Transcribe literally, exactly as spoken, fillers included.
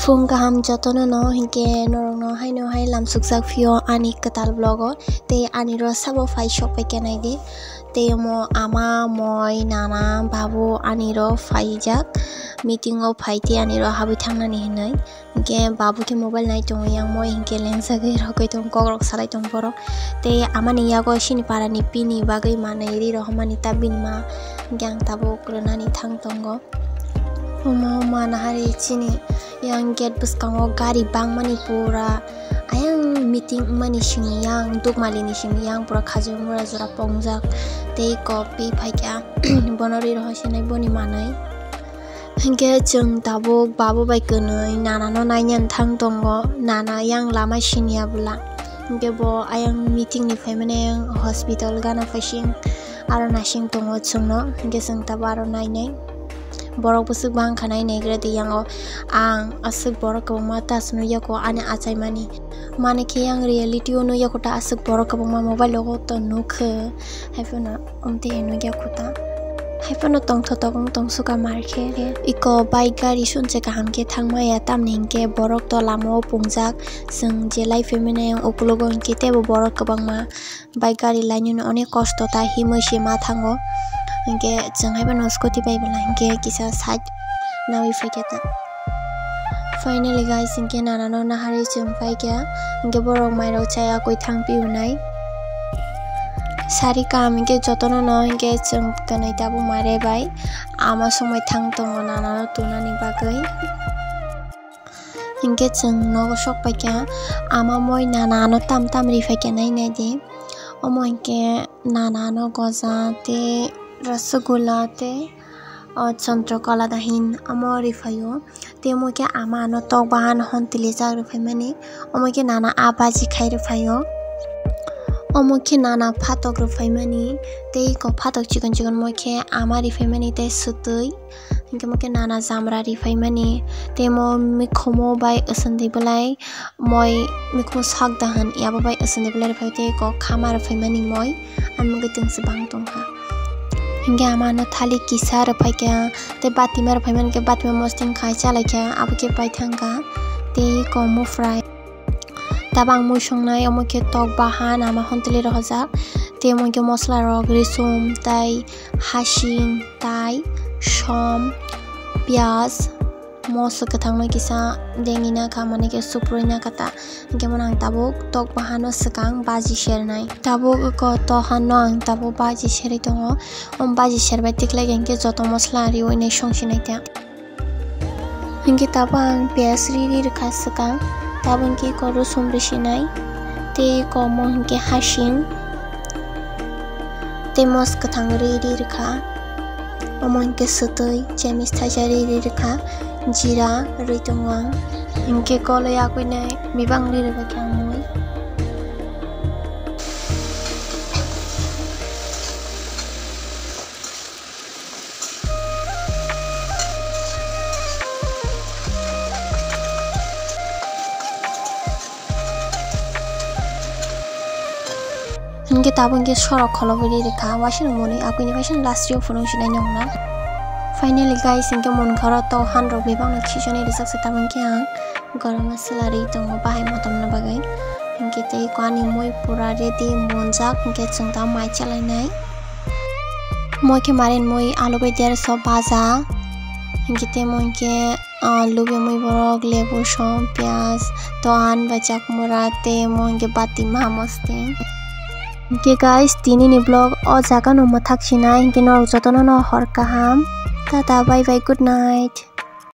Phung kaham jotono no, hinkhe norokno haino hai lamsukjak phio ani kwtal vlog o, tei ani ro sabo phai sok pai khe nai di. Tei omo ama, moi, nana, babu ani ro phaijak, meeting o phai tei ani ro habwi thangnani hinwi. Hinkhe babu khe mobile nai tongo, yang moi hinkhe lengjagwi rogwi tongo, kokrok salai tongo borok. Tei amani yago chini parani pini bagwi manwi ri rohormani ta bini ma, hinkhe ang tabuk rwnani thang tongo. Omo manahari chini yang gate bwskango gari bangmani pura ayang meeting wngmani simi yang dukmalini simi yang pura khajur mura jora pongjak tei kopi phaikha bono ri rohor sinai boni manwi. Hinkhe chwng tabuk babu bai kwnwi nanano nainani thang tongo, nana yang lama siniya bwla. Hinkhe bo ayang meeting ni phaimani ayang hospital gana phaising aro naising tongo chwngno, hinkhe chwng tabuk aro nainai. Borok bwswk bangkha nai naigra di yango. Ang aswk borok kwbangma ta swnwi yako ani achaimani. Mani khe yang reality o nukya kho ta aswk borok kwbangma mobile o to nukho. Haiphano omtwi nukya kho ta. Haiphano tongthotok wng tong suka mar khe. Iko bike gari sunse kaham khe thangmaya tamni hinkhe borok to lama o pungjak. Chwng je lai phaimani yang ukologo hinkhe teibo borok kwbangma. Bike gari lainani onek kosto ta himwi se ma thango. Hinkhe chwng haiphano scooty bai bwla hinkhe kisa side nawi phaikhe ta. Finally guys, hinkhe nanano naharwi chwng paikha. Hinkhe borok mairok chaya koi thang piunai. Sari kaham hinkhe jotono no hinkhe chwng twnwi tabuk mare bai ama somoi thang tongo nanano tunani bagwi. Hinkhe chwng nogo sok paikha, ama moi nana ano tam tam ri phaikha nai nai di. Omo hinkhe nana ano goja tei rasgulla tei, o, chandrakola da hin omo ri phaio. Tei omo khe ama ano tok bahan hon twilijak ri phaimani. Omo khe nana a baji khai ri phaio. Omo khe nana phatok ri phaimani. Tei eko phatok chikon chikon omo khe ama ri phaimani tei swtwi. Hinkhe omo khe nana jamra ri phaimani, tei omo mikhumo bai aswndwi belai moi mikhumo sak da hwn, abo bai aswndwi belai ri phai tei eko khama ri phaimani moi, ani bagwi twngsi bang tongkha. Hinkhe ama ano thalik kisa ri phaikha, tei batima ri phaimani khe batima mosting khai chalaikha, abo khe pai thangkha, tei eko mufrai. Tabang mui songnai, omo khe tok bahan ama hontwlwi rohorjak. Tei omo khe mosla rok, risum, tai hasing, tai som, piyaj, moso kwthangno kisa dengina kha, mane khe suprui na kha ta. Hinkhe bono ang tabuk tok bahano swkang baji sernai. Tabuk eko tohanno ang tabuk baji serwi tongo. O baji serbai tikhlai hinkhe joto mosla riwi nai songsinai ta. Hinkhe tabuk ang piyaj ri ri rwkha swkang, tabuk hinkhe eko rosum risinai, tei eko omo hinkhe hasing, tei mos kwthang ri ri rwkha, omo hinkhe swtwi chemish thaisa ri ri rwkha, jira rwi tongo ang, hinkhe koloi yakwinai bebak ri rwbaikha ang mui. Hinkhe tabuk hinkhe sorok kholobo ri rwkha, waisa mwnwi akwini waisa last o phunuk sinai nokna. Finally guys, hinkhe munkha oro tohan rok bebak no khisoni rijak se, tabuk hinkhe ang gorom masala ri tongo bahai motom na bagwi. Hinkhe tei ani mui pura ready monjak, hinkhe chwng da mai chalainai. Moi khe maren mui alu bai derso baja. Hinkhe tei moi khe, ah, lubi mui borok, lebu som, piyaj, tohan bai chakmura tei moi hinkhe bati ma mosting. Hinkhe guys, tini ni vlog o jaga no mwthak sinai, hinkhe norok jotono no hor kaham. Tata, bye bye, good night.